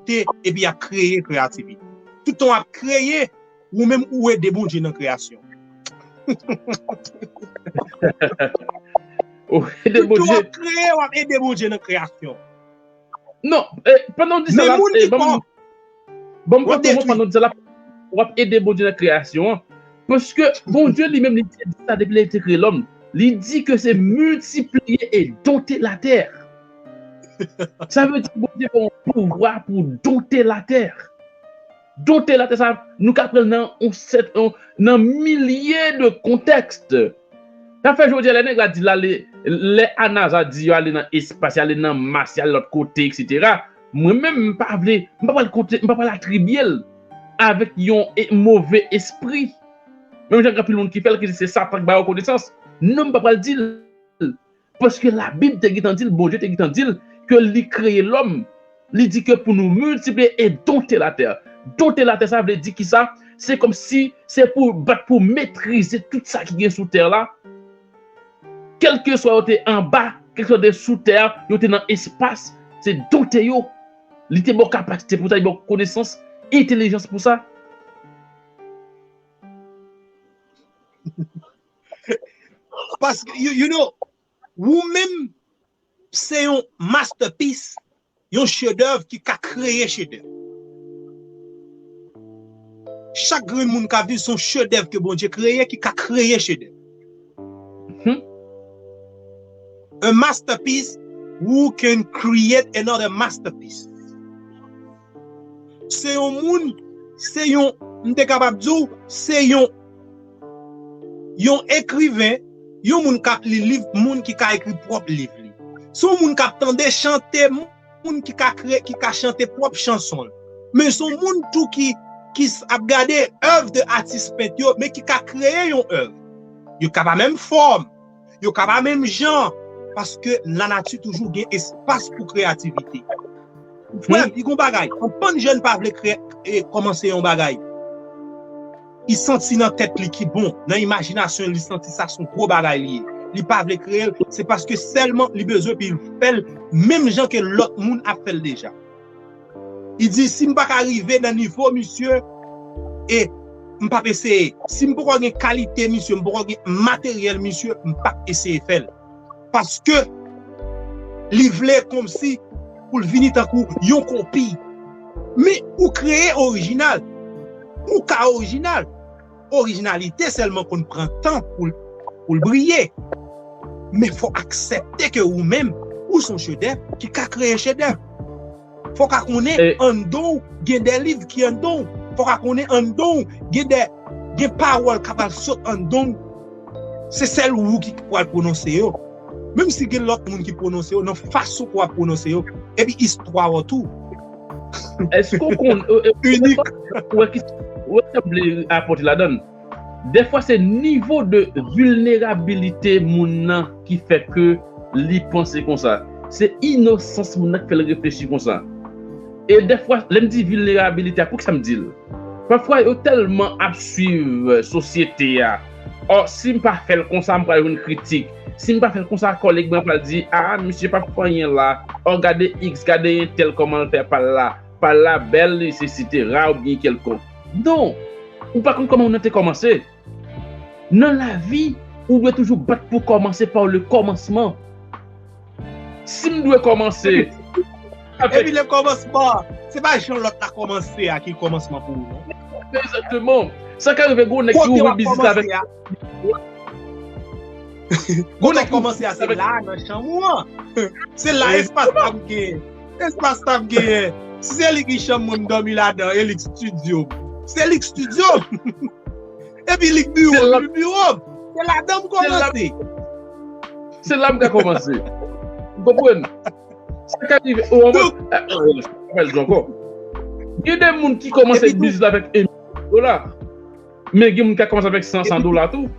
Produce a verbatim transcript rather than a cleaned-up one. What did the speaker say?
aksepte epi y ap kreye kreyativite. Toutan w ap kreye, ou menm ou ede Bondye nan kreyasyon. Ou ede Bondye. Toutan w ap kreye, w ap ede Bondye nan kreyasyon. Non, pandan w di sa la, ban m pran yon mo, pandan w di sa la, w ap ede Bondye nan kreyasyon an. Paske Bondye li menm, li te di sa depi lè li te kreye lòm. Li di ke se miltipliye e donte latè. Sa vle di Bondye gen yon pouvwa pou donte latè. Donte latè sa, nou ka pran l nan yon sèt, nan milye de kontèks. Sa fè jodi a, lè nèg la di l ale, lè a NASA di yo ale nan espas, y ale nan Mas, y ale lòt kote, etsetera. Mwen menm, m pa vle, m pa pral konte, m pa pral atribye l avèk yon move espri. Menm jan gen anpil moun ki fè l, ki di se Satan k ba yo konesans. Non, m pa pral di l. Paske Labib te gentan di l, Bondye te gentan di l, ke li kreye lòm. Li di ke pou nou miltipliye e donte latè. Donte latè, sa vle di kisa? Se kòmsi se pou bat pou metrize tout sa ki gen sou tè la. Kèlkeswa yo te anba, kèlkeswa yo te sou tè, yo te nan espas, se donte yo. Li te ba w kapasite pou sa, li ba w konesans, entèlijans pou sa. Paske, you, you know, ou menm, se yon masterpiece, yon chedèv ki ka kreye chedèv. Chak grenn moun k ap viv se yon chedèv ke Bondye kreye, ki ka kreye chedèv. A masterpiece who can create another masterpiece. Se yon moun, se yon, m te kapab di w, se yon, yon ekriven, yon moun k ap li liv, moun ki ka ekri pwòp liv li. Se yon moun k ap tande chante, moun ki ka kreye, ki ka chante pwòp chanson l. Men se yon moun tou ki, ki ap gade èv de atis pent yo, men ki ka kreye yon èv. Yo ka pa menm fòm, yo ka pa menm jan, paske lanati toujou gen espas pou kreyativite. Frè m, li gon bagay. Anpil jèn pa vle kreye, kòmanse yon bagay. Li santi nan tèt li ki bon, nan imajinasyon li santi sa se yon gwo bagay li ye. Li pa vle kreye l, se paske sèlman li bezwen pou l fè l menm jan ke lòt moun ap fè l deja. Li di, si m pa ka rive nan nivo misye, e m p ap eseye. Si m poko gen kalite misye, m poko gen materyèl misye, m p ap eseye fè l. Paske li vle kòmsi pou l vini tankou yon kopi. Men ou kreye orijinal. Ou ka orijinal. Orijinalite sèlman konn pran tan pou l, pou l briye. Men fò aksepte ke ou menm, ou se yon chedèv ki ka kreye chedèv. Fò w ka konnen anndan w gen de liv ki anndan w. Fò w ka konnen anndan w gen de, gen pawòl k ap al sot anndan w. Se sèl ou ki pral pwononse yo. Menm si gen lòt moun ki pwononse yo, nan fason w ap pwononse yo, epi istwa w tou. Èske w konn, inik, ou wè ki, ou wè sa m vle apòte ladan l? Dèfwa se nivo de vilnerabilite moun nan ki fè ke li panse konsa. Se inosans moun nan ki fè l reflechi konsa. E dèfwa, lè m di vilnerabilite a, poukisa m di l? Pafwa yo tèlman ap swiv sosyete a. Ò, si m pa fè l konsa, m pral jwenn kritik. Si m pa fè l konsa, kòlèg mwen pral di, a, misye p ap fè anyen la. Ò, gade X, gade entèl kòman l fè pa l la. Pa l la bèl, etsetera, oubyen kèlkonk. Non! Ou pa konn kòman moun nan te kòmanse. Nan lavi, ou dwe toujou bat pou kòmanse pa le kòmansman. Si m dwe kòmanse. Epi le kòmansman, se pa jan lòt la kòmanse a ki kòmansman pou ou, non. Egzakteman. Sa ka rive gwo nèg ki ouvri biznis avèk. Kote w kòmanse a, se la, nan chanm ou an. Se la espas la m genyen. Espas la m genyen. Si se li ki chanm mwen m dòmi ladan, e li k estidyo m. Se li k estidyo m. Epi li k biwo m, li biwo m. Se ladan m kòmanse. Se la m ka kòmanse. Ou konprann? Sa ka rive. Ou anvan. Fè l di ankò. Gen de moun ki kòmanse biznis la avèk en milyon dola. Men gen moun ki ka kòmanse avèk san, san dola tou.